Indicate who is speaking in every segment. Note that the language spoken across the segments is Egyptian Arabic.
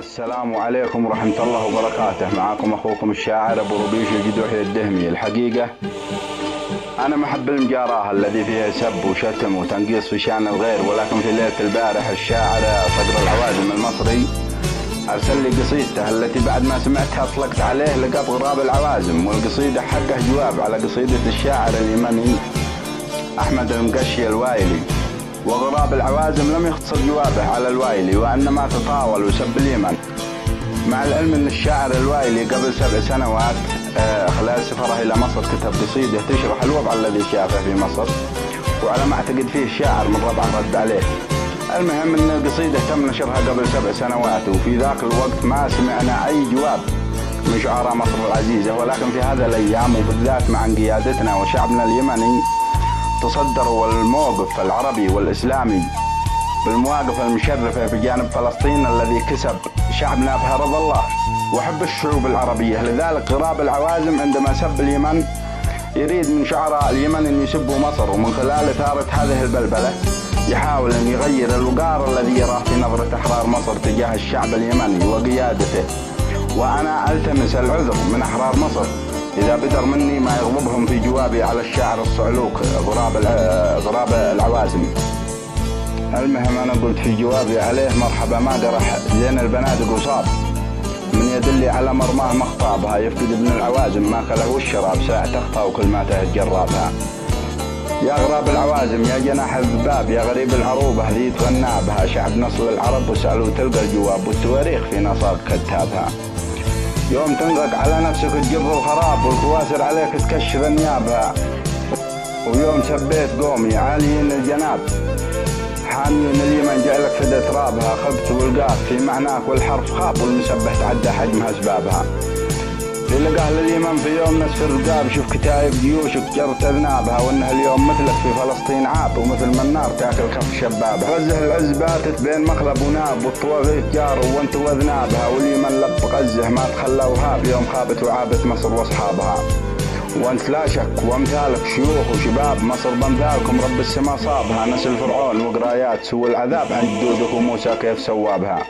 Speaker 1: السلام عليكم ورحمة الله وبركاته. معاكم أخوكم الشاعر أبو ربيش الجدوحي الدهمي. الحقيقة أنا ما أحب المجاراة الذي فيها سب وشتم وتنقيص في شأن الغير، ولكن في ليلة البارح الشاعر صقر العوازم المصري أرسل لي قصيدته التي بعد ما سمعتها أطلقت عليه لقب غراب العوازم، والقصيدة حقه جواب على قصيدة الشاعر اليمني أحمد المقشي الوايلي. وغراب العوازم لم يختصر جوابه على الوايلي، وإنما تطاول وسب اليمن، مع العلم أن الشاعر الوايلي قبل 7 سنوات خلال سفره إلى مصر كتب قصيدة تشرح الوضع الذي شافه في مصر، وعلى ما أعتقد فيه شاعر من ربعه رد عليه. المهم أن القصيدة تم نشرها قبل 7 سنوات، وفي ذاك الوقت ما سمعنا أي جواب من شعراء مصر العزيزة، ولكن في هذا الأيام وبالذات مع قيادتنا وشعبنا اليمني تصدروا الموقف العربي والإسلامي بالمواقف المشرفة في جانب فلسطين الذي كسب شعبنا بها رضا الله وحب الشعوب العربية. لذلك غراب العوازم عندما سب اليمن يريد من شعراء اليمن أن يسبوا مصر، ومن خلال إثارة هذه البلبلة يحاول أن يغير الوقار الذي يراه في نظرة أحرار مصر تجاه الشعب اليمني وقيادته. وأنا ألتمس العذر من أحرار مصر إذا بدر مني ما يغضبهم في جوابي على الشاعر الصعلوك غراب العوازم. المهم أنا قلت في جوابي عليه: مرحبا ما قرح زين البنادق وصاب، من يدلي على مرماه مخطابها، يفقد ابن العوازم ما كله والشراب، ساعة تخطى وكل ما تهجرابها. يا غراب العوازم يا جناح الذباب، يا غريب العروبة ذي تغنابها، شعب نصل العرب وسألوا تلقى الجواب، والتواريخ في نصاب كتابها. يوم تنغق على نفسك تجر الخراب، والكواسر عليك تكشف انيابها. ويوم سبيت قومي عاليين الجناب، حاميين اليمن جعلك فدا ترابها، خبت والقاف في معناك والحرف خاب، والمسبح تعدى حجمها اسبابها. في لقاه لليمن في يوم نسف الرقاب، شوف كتايب جيوشك جرت اذنابها، وانها اليوم مثلك في فلسطين عاب، ومثل ما النار تاكل كف شبابها. غزه العز باتت بين مخلب وناب، والطواغيت جاروا وانت واذنابها، واليمن لب غزه ما تخلى وهاب، يوم خابت وعابت مصر واصحابها. وانت لا شك وامثالك شيوخ وشباب، مصر بامثالكم رب السما صابها، نسل فرعون وقرايات سوى العذاب، عند جدودك وموسى كيف سوابها.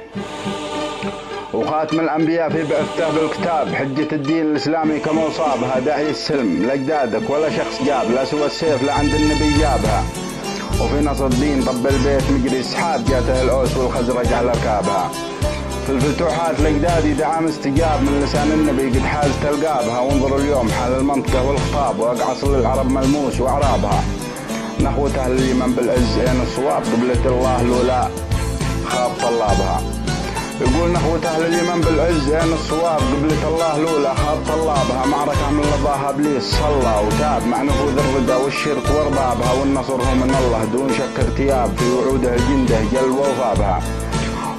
Speaker 1: وخاتم الأنبياء في بعثته بالكتاب، حجة الدين الإسلامي كما وصابها، داعي السلم لأجدادك ولا شخص جاب، لا سوى السيف لا عند النبي جابها. وفي نصر الدين طب البيت مجري السحاب، جاته الأوس والخزرج على ركابها. في الفتوحات لأجدادي دعام استجاب، من لسان النبي قد حاز تلقابها. وانظروا اليوم حال المنطقة والخطاب، وأقعص للعرب ملموس وأعرابها. نخوة أهل اليمن بالعز عين الصواب، قبلة الله لولا خاب طلابها. يقول نخوة أهل اليمن بالعز عين الصواب، قبلة الله لولا خاب طلابها. معركة من لظاها ابليس صلى وتاب، مع نفوذ الردى والشرك واربابها. والنصر هو من الله دون شك ارتياب، في وعوده جنده جل ووفابها.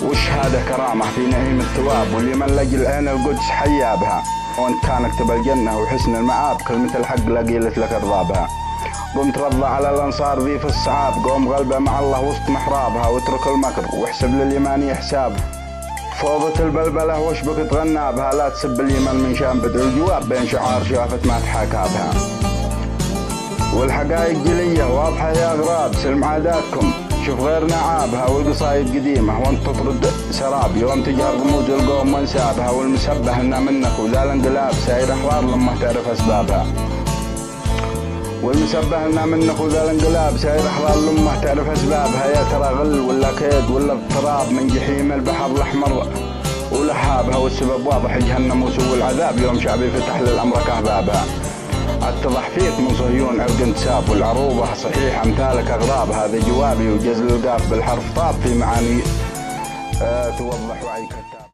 Speaker 1: والشهادة كرامة في نعيم الثواب، واليمن لجل عين القدس حيابها. وانت كان اكتب الجنة وحسن المآب، كلمة الحق لقيلت لك ارضابها. قمت رضى على الأنصار ذي في الصعاب، قوم غلبة مع الله وسط محرابها. واترك المكر واحسب لليماني حساب، فوضة البلبلة واشبك تغنابها. لا تسب اليمن من شان بدع الجواب، بين شعار شافت ما تحاكابها. والحقائق جلية واضحة يا غراب، سلم عاداتكم شوف غيرنا عابها. والقصايد قديمة وانت تطرد سراب، يوم تجهر رموز القوم وانسابها. والمسبه لنا منك وذا الانقلاب، ساير احرار لما تعرف اسبابها. والمسبه لنا منك وذا الانقلاب، ساير احرار لما تعرف اسبابها. يا ترى غل ولا كيد ولا اضطراب، من جحيم البحر الاحمر ولحابها. والسبب واضح جهنم وسوء العذاب، يوم شعبي فتح للامر كهبابها. اتضح فيك من صهيون عرق انتساب، والعروبة صحيح امثالك اغراب. هذا جوابي وجزل القاف بالحرف طاب، في معاني توضح وعيك.